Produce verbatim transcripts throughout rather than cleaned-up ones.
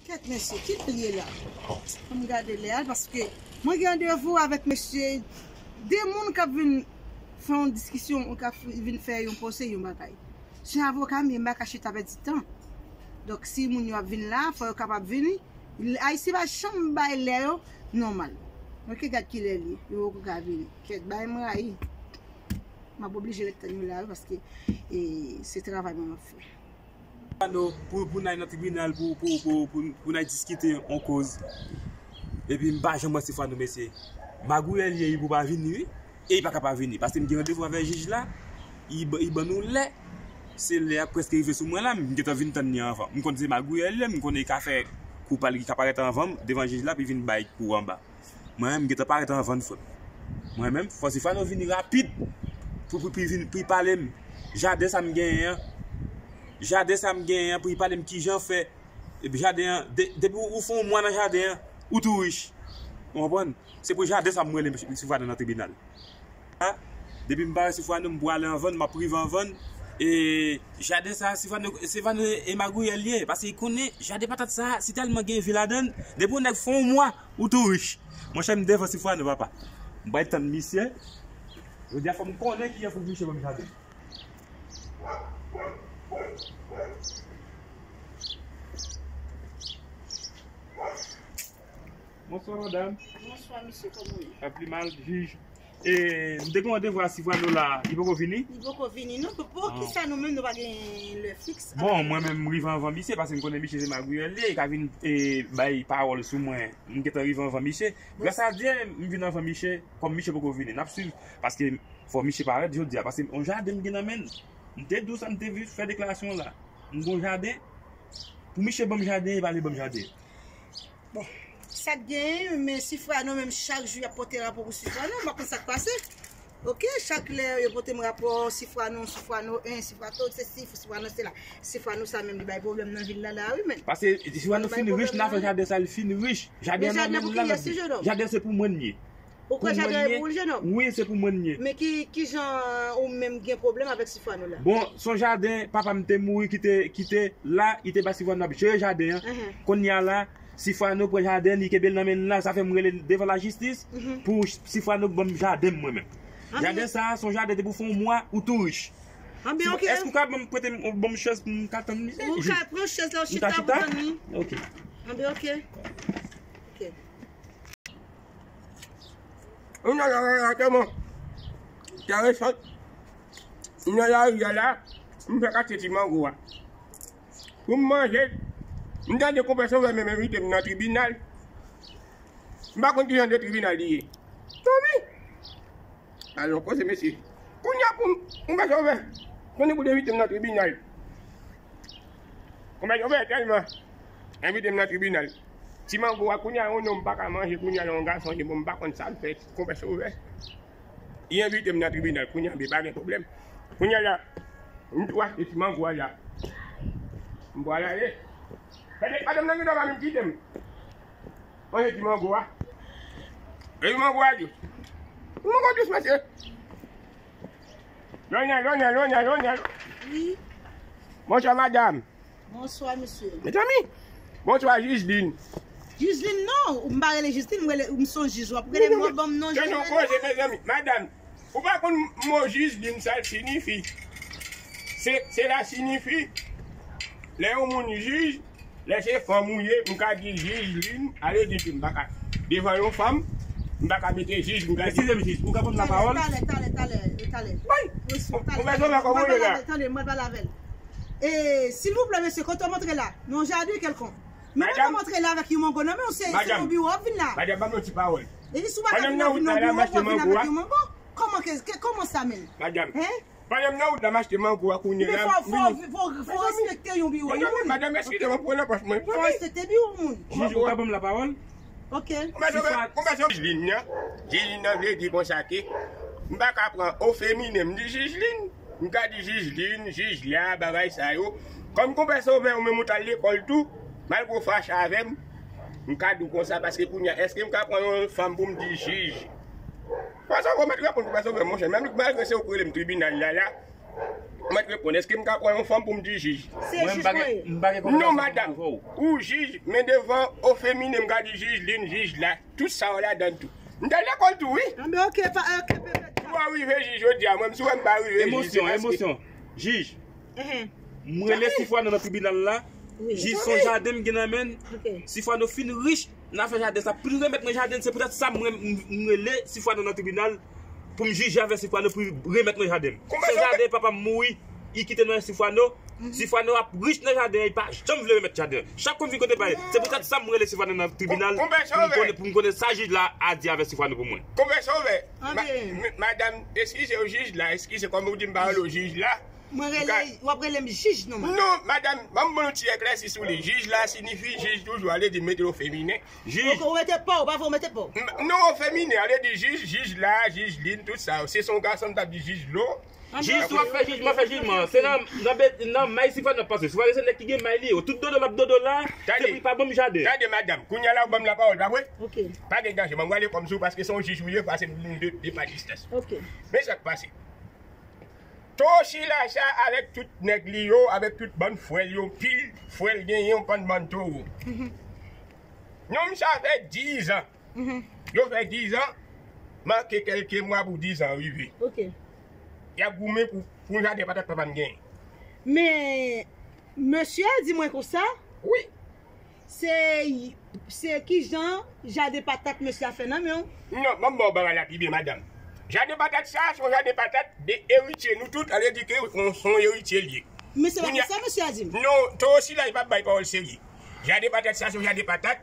Kèt mesye, kit li ye la. Fò m gade lè a, paske mwen gen randevou avèk mesye, de moun k ap vin fè yon diskisyon, k ap vin fè yon pwose, yon bagay. Se avoka m ye, m pa ka chita pèdi tan. Donk, si moun yo ap vin la, fò yo kapab vini. Ayisyen pa janm bay lè yo nòmal. Ok, gad kilè li ye, yo poko ka vini. Kèt, bay m rayi. M ap oblije ret tann yo la wi, paske e, se travay mwen m ap fè. Sifwano pou, pou n al nan tribinal pou, pou, pou, pou, pou n al diskite yon koz. Epi m pa janm wè Sifwano, mesye. Magouyè l ye, li pou pa vini, wi. E li pa ka pa vini. Paske m gen randevou avèk jij la. Li, ba- li ban nou lè. Se lè a prèske rive sou mwen la, m gentan vin tann li anvan. M konn se magouyè l ye, m konnen li ka fè kou pa l ki ka parèt anvan m, devan jij la, pou l vin bay kou anba. Mwen menm, m gentan parèt anvan l sot. Mwen menm, fò Sifwano vini rapid pou, pou, pou, vin, pou l pale m. Jaden sa m genyen an. Jaden sa m genyen an, pou l pale m kijan fè. Epi jaden an, de, depi ou fè yon mwa nan jaden an, ou tou rich. Ou konprann? Se pou jaden sa m rele Sifwano nan tribinal. A, depi m pare Sifwano, m pwale anvan l, m ap rive anvan l. E jaden sa, Sifwano, Sifwano e magouyè l ye. Paske li konnen, jaden patat sa, si tèlman gen vi ladan l, depi yon nèg fè yon mwa, ou tou rich. Monchè, m devan Sifwano, papa. M pral tann misye. Jodi a, fò m konnen kiyès pou misye ban m jaden. Bonswa, madam. Bonswa, mesye, kòman w ye? Pa pi mal, jij. E, m te gen randevou a Sifwano la, li poko vini? Li poko vini, non. Pou, pou kisa nou menm nou pa gen lè fiks avèk misye? Bon, mwen menm, m rive anvan misye, paske m konnen misye se magouyè l ye, li ka vin, e, bay pawòl sou mwen. M gentan rive anvan misye. Gras a Dye, m vin anvan misye, kòm misye poko vini. N ap swiv, paske fò misye parèt jodi a, paske yon jaden m gen nan men l. M te di w sa, m te vin fè deklarasyon la. M gon jaden. Pou misye ban m jaden, li pa vle ban m jaden. Bon, sa k genyen, men Sifwano menm chak jou y ap pote rapò pou Sifwano, m pa konn sa k pase. Ok, chak lè yo pote m rapò, Sifwano, Sifwano en, Sifwano se si, Sifwano se la. Sifwano sa menm li bay pwoblèm nan vil la la wi, men. Paske Sifwano fin rich, nan afè jaden sa, li fin rich. Jaden nan men l la. Jaden se pou mwen l ye. Ou kwè jaden an e pou ou, jenòm? Wi, se pou mwen l ye. Men ki, ki jan ou menm gen pwoblèm avèk Sifwano la? Bon, se yon jaden, papa m te mouri, kite, kite la, li te ba Sifwano ap jere jaden an. Kounye a la, Sifwano pran jaden, li kenbe l nan men l la, sa fè m rele devan lajistis pou Sifwano ban m jaden m mwen menm. Jaden sa, se yon jaden depi w fè yon mwa, ou tou rich. Anben, ok. Èske w ka ban m prete m, ban m chèz pou m ka tann misye? Ou ka pran chèz la, ou chita pou tann li. Ok. Anben, ok. Ok. M nan lari a tèlman enteresan. M nan lari a la, m fè katye Ti Mango a. Pou m manje, m tande konpè Sovè menm envite m nan tribinal. M pa konn ki jan de tribinal li ye. Tanmi! Alò, koze mesye. Kounye a pou m, konpè Sovè, konnen pou l envite m nan tribinal. Konpè Sovè tèlman envite m nan tribinal. Ti Mango a, kounye a yon nonm pa ka manje, kounye a yon gason, bon, m pa konn sa l fè, konpè Sovè. Li envite m nan tribinal, kounye a, men pa gen pwoblèm. Kounye a la, m tou achte Ti Mango a la. M pral ale. Gade, madanm nan gentan pa menm kite m. Manje Ti Mango a. E Ti Mango a dous. Ti Mango dous, mesye. Lonya, lonya, lonya, lonya. Wi. Bonswa, madanm. Bonswa, mesye. Mezanmi. Bonswa, Jijlin. Jijlin, non. Ou m pa rele Jijlin, m rele, ou m se yon jij, w ap rele m, w ap ban m non jij. Tande yon koze, mezanmi. Madanm, ou pa konn mo Jijlin, sa l siyifi? Se, se la siyifi, lè yon moun jij, lè se fanm ou ye, m ka di Jijlin, ale di ke m pa ka, devan yon fanm, m pa ka mete jij, m ka di. Eskize m, jij, ou ka ban m lapawòl? Talè, talè, talè, talè, talè. Wi. Ou bezwen wè kòman w ye la? Tande, tande, mwen pale avè l. E, silvouplè, mesye, kote w ap antre la? Nan yon jaden kèlkonk. Men kote w ap antre la avèk yon mango nan men w, se, se nan biwo w ap vin la. Madanm, ban m yon ti pawòl. E si w pa ka vin nan biwo w, w ap vin avèk yon mango? Kòman ke, ke, kòman sa menm? Madanm. Hein? Pandan m nan wout la, m achte mango a kounye a la. Men fò, fò, fò, fò respekte yon biwo moun. Madanm, eskize m, pran nan pòch mwen. Fò respekte biwo moun. Jij, ou ka ban m lapawòl? Ok. Kòman sa, kòman sa, Jijlin nan? Jijlin nan vle di konsa ke m pa ka pran o feminen, m di Jijlin. M ka di Jijlin, jij la, bagay sa yo. Kòm konpè Sovè, ou menm ou t al lekòl tou, malgre w fache avè m, m ka di w konsa, paske kounye a, èske m ka pran yon fanm pou m di jij? Konpè Sovè, ou mèt reponn konpè Sovè, monchè, menm malgre se ou k rele m tribinal la, la, Mwen t reponn, èske m ka pran yon fanm pou m di jij? Se jij mwen ye. Mwen m pa gen, m pa gen konpetans pou m avè w. Non, madanm. Ou jij, men devan o feminen, m ka di jij Lin, jij la. Tout sa yo ladan tou. M t al lekòl tou, wi. Anben, oke, pa, oke, bebe. Pou w rive jij jodi a, mwen, m si w wè m pa rive jij, se paske. Emosyon, emosyon. Jij. Mhm. M rele Sifwano nan tribinal la. Wi. Jij, se yon jaden m gen nan men m. Oke. Sifwano fin rich nan afè jaden sa. Pou l remèt mwen jaden, se poutèt sa m, m, m rele Sifwano nan tribinal pou m jije avè Sifwano pou l remèt mwen jaden m. Se jaden papa m mouri, li kite nan men Sifwano. Sifwano ap rich nan jaden an, li pa janm vle remèt jaden an. Chak konn vin kote pa li. Se poutèt sa m rele Sifwano nan tribinal pou m konnen, pou m konnen sa jij la a di avè Sifwano pou mwen. Konpè Sovè, ma-, m-, madanm, eskize w, jij la, eskize, kòm ou di m pa rele w jij la. Mwen rele, w ap rele m jij non, madanm. Non, madanm, ban m ban nou ti eklèsi sou li. Jij la siyifi jij toujou, ale di mete l o feminen. Jij. Ou mete pa w, pa vle w mete pa w. M-, non, o feminen, ale di jij, jij la, jij Lin, tout sa yo. Se son gason, m t ap di jij lo. Jij, si w ap fè jijman, fè jijman. Se nan, nan be-, nan may Sifwano ap pase. Sifwano se nèg ki gen may li yo. Tout dodo l ap dodo la, se pou li pa ban m jaden. Tande, madanm, kounye a la ou ban m lapawòl, pa vre? Oke. Pa gen danje, mwen prale kòm sou, paske se yon jij ou ye, pase nou de, de pa distans. Oke. Men sa k pase. Towo Sila sa avèk tout nèg li yo, avèk tout bann frè l yo, pil frè l genyen yon bann bann towo. Mhm. Nonm sa fè dizan. Mhm. Yo fè dizan, manke kèlke mwa pou dizan rive. Oke. Y ap goumen pou, pou jaden patat papa m genyen. Men, mesye a di mwen konsa. Wi. Se, se kijan jaden patat mesye a fè nan men w? Non, ban m ba w bagay la pi byen, madanm. Jaden patat sa, se yon jaden patat de eritye. Nou tout, ale di ke se yon eritye l ye. Men se pa konsa mesye a di m. Non, Towo Sila, li p ap bay pawòl serye. Jaden patat sa, se yon jaden patat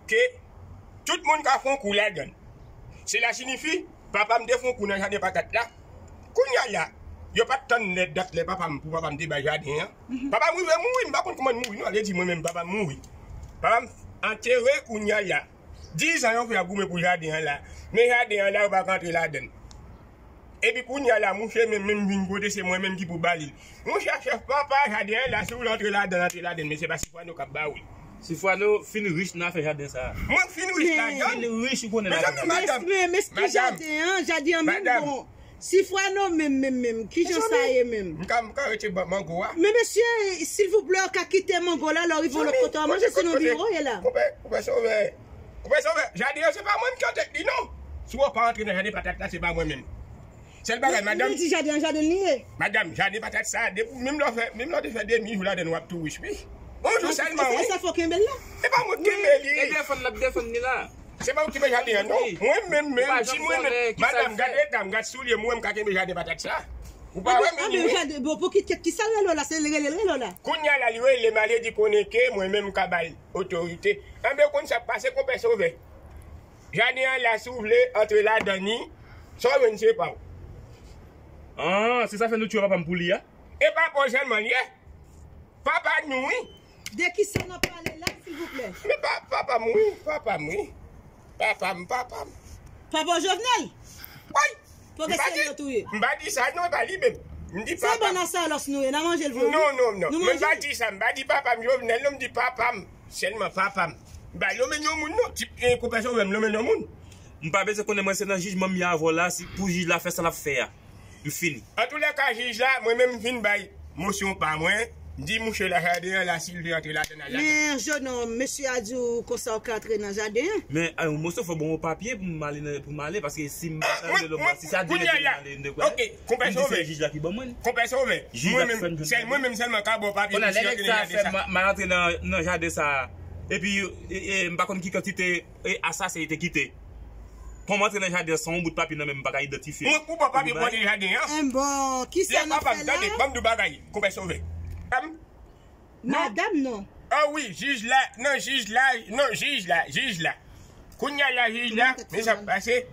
ke tout moun ka fè yon kou ladan l. Sila siyifi, papa m te fè yon kou nan jaden patat la. Kounye a la, yo pa t tann lè dat lè papa m, pou papa m te bay jaden an. Mhm. Papa m rive mouri, m pa konn kòman l mouri, non, ale di mwen menm papa m mouri. Papa m antere kounye a la. Dizan yo fè ap goumen pou jaden an la. Men jaden an la, yo pa ka antre ladan l. Epi kounye a la, mouche menm, menm vin kote se mwen menm ki pou ba li l. Monchè chèf, papa, jaden an la, si w vle antre ladan l, antre ladan l, men se pa Sifwano k ap ba ou l. Sifwano fin rich nan afè jaden sa a. Mwen fin rich ladan l. Fin rich, ou konnen ladan. Mezanmi, madanm. Men, men, men ki jaden an, jaden an menm bon. Sifwano menm, menm, menm, kijan sa ye menm? M ka, m ka rete mango a. Men mesye, silvouplè, ou ka kite mango la, lè w rive yon lòt kote, w a manje, se nan biwo w ye la. Konpè, konpè Sovè. Konpè Sovè, jaden an se pa mwen m ki antre li non. Si w pa antre nan jaden patat la, se pa mwen menm. Sèl bagay, madanm. Li di jaden an, jaden li ye. Madanm, jaden patat sa, depi menm lè w fè, menm lè w te fè demi jou ladan l, w ap tou rich, wi. Yon jou sèlman, wi. Sa fò kenbe l la. Se pa mwen k kenbe li. E defann l ap defann li la. Se pa ou ki kenbe jaden an, non. Mwen menm, menm, si mwen menm, madanm, gade eta m, gade soulye m, ou wè m ka kenbe jaden patat sa. Ou pa wè men li, wi. Jaden, bon, pou ki, ki, kisa l rele w la, se l rele, l rele w la. Kounye a la, li rele m, ale di konnen ke mwen menm m ka ba l otorite. Anben, ou konn sa k pase, konpè Sovè. Jaden an la, si w vle antre ladan li, sa w jwenn se pa w. Ah, se sa fè nou tiye papa m pou li a? E pa pa w sèlman l ye. Papa nou, wi. De kisa n ap pale la, silvouplè? Men pa, papa m, wi, papa m, wi. Papa m, papa m. Papa w Jovenel? Wi. Paske se li yo touye. M pa di sa, non, e pa li menm. M di papa m. Se bann asalòs nou ye, n a manje l vre, wi. Non, non, non. Men m pa di sa, m pa di papa m Jovenel, non, m di papa m. Sèlman papa m. M pa lonmen non moun, non. Ti, eh, konpè Sovè, m lonmen non moun. M pa bezwen konnen, mwen se nan jijman m ye avè w la, si pou jij la fè sa l ap fè a. M fini. Antoulèka, jij la, mwen menm m fin bay mosyon pa mwen, m di mouche la jaden an la, si l vle antre ladan l, al ladan. Men, jennonm, mesye a di w konsa w ka antre nan jaden an. Men, eh, mosyon fò ban w papye pou m ale nan, pou m ale, paske si m pa ta rele lòm la, si sa di rete m ale, m te kwè. Ok, konpè Sovè. M di se jij la ki ban mwen. Konpè Sovè. Jij la ki fè m. Mwen menm, sèl mwen menm sèlman ka ba w papye pou si antre nan jaden sa. Kounye a, lè nèg sa fè m, m al antre nan, nan jaden sa. Epi, e, e, m pa konn ki kantite, e, asasen li te kite. Kòman antre nan jaden an san yon bout papye nan men m, m pa ka idantifye? Mwen pou ba w papye pou antre nan jaden an. Enben, kisa n ap fè la? Tande, ban m di w bagay, konpè Sovè. Madanm non. Ah wi, jij la, non, jij la, non, jij la, jij la. Kounye a la, jij la, men sa k pase.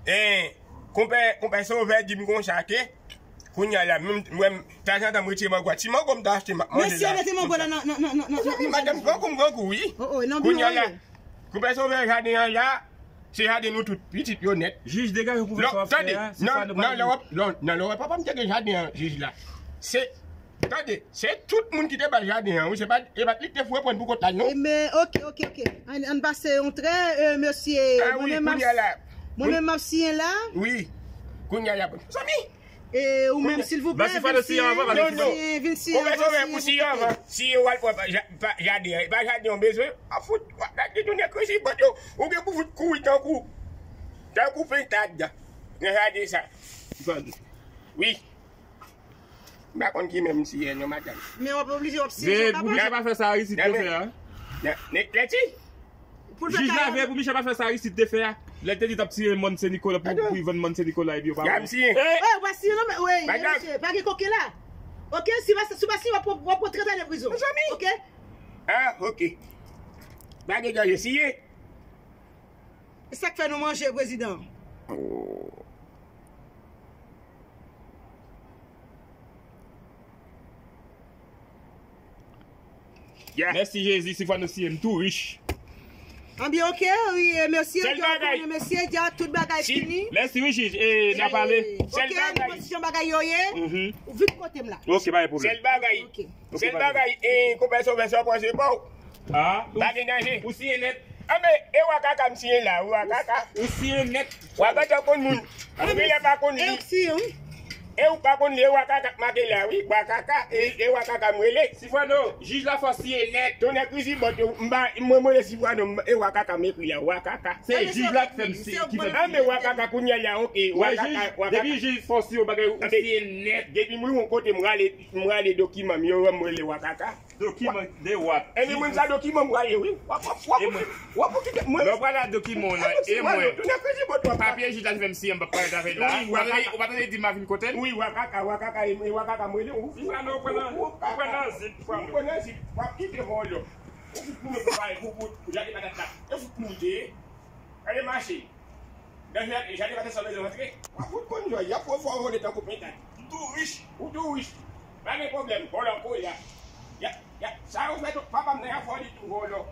Eh, konpè, konpè Sovè di m konsa ke, kounye a la, menm, mwen, tanzantan, m retire mango a. Ti mango m ta achte, m ap manje la. Mesye, mete mango la nan, nan, nan, nan, nan, nan, nan jaden. Madanm, grangou m grangou, wi. Oh, oh, e nan biwo ye. Kounye a la, konpè Sovè, jaden an la, se jaden nou tout, pitit yo nèt. Jij, degaje w pou fè sa w ap fè a. Tande, nan, nan lè w ap, nan, nan lè w ap, papa m te gen jaden an, jij la. Se, tande, se tout moun ki te ba l jaden an, wi, se pa, e pa t li ki te foure pran pou kont la, non. Enben, ok, ok, ok. Ann, ann pase yon trè, euh, mesye. Ah wi, kounye a la. Mwen menm m ap siyen la. Wi, kounye a la. Zanmi, E ou menm, silvouplè, vin siyen, vin siyen, vin siyen, vin siyen, vin siyen, pou siyen anvan. Siyen, w al pran pa ja-, pa jaden an. E pa jaden an w bezwen. A fout, w ap gade tou nèg resi bòt yo. Ou gen pou fout kouri tankou, tankou pentad nan jaden sa. Wi. M pa konn ki menm siyen non, madanm. Men w ap oblije w ap siyen, papa. Pou misye pa fè sa Aristide te fè a. Lèti. Jij la veye pou Michel pa fè sa Aristide te fè a. Lè l te di t ap siyen Mòn Sen Nikola pou, pou li vann Mòn Sen Nikola epi yo pa vann. Gad m siyen. Eh! Eh, w pa siyen non, men, wi, mesye, pa gen koke la. Oke, si w pa, si w pa siyen, w ap, w ap pran trant ane prizon. Mezanmi. Oke? Ah, oke. Pa gen danje, siyen. E sa k fè nou manje, prezidan. Mèsi Jezi, si fwa nou siyen, m tou rich. Anbyen, oke, wi, e mesye, dja w konnen, mesye, dja tout bagay fini. Mèsi, wi, jij, e n a pale. Oke, nou konn si jan bagay yo ye, ou vin kote m la. Oke, pa gen pwoblèm. Sèl bagay, sèl bagay, e, konpè Sovè, sa w panse pa w. Ah, pa gen danje. Ou siyen nèt. Anben, e wakaka m siyen la, wakaka. Ou siyen nèt. Wakaka konn moun. Anben, lè pa konn li. E ou pa konn li, e wakaka k make la, wi. Wakaka, e, e wakaka m rele. Sifwano, jij la fò siyen nèt. Tonnè krizi bòt yo, m pa, mwen, mwen rele Sifwano, m, e wakaka m ekri la, wakaka. Se jij la k fè m siyen, ki fè m siyen. Anben, wakaka kounye a la, oke. Wakaka, wakaka. Depi jij fò siyen yon bagay, ou siyen nèt. Depi mwen yon kote, m rale, m rale dokiman m yo, m rele wakaka. Dokiman de wap. Ebyen, mwen sa dokiman m prale, wi. W ap, w ap, w ap, w ap kite mwen. Lè w prale a dokiman w lan, e mwen. Papye jij la te fè m siyen, m p ap pale avè l la. Ou pa tande, ou pa tande di m a vin kote l? Wi, wakaka, wakaka, e, e wakaka m rele w. Ou pran nan, ou pran nan, ou pran nan zip, ou pran nan zip. W ap kite vòlò. Ou fout pou mwen pou pale, pou, pou, pou jade patat la. E fout pou w te ye. Gade mache. Gade, gade, gade, gade sa bezwen rantre. W ap fout konn jòj, y ap fè w vole tankou pentad. M tou rich, ou tou rich. Pa gen pwoblèm, vòlò kounye a. Ya, ya, sa yo fè tou, papa m nan y ap fè w li tou vòlò.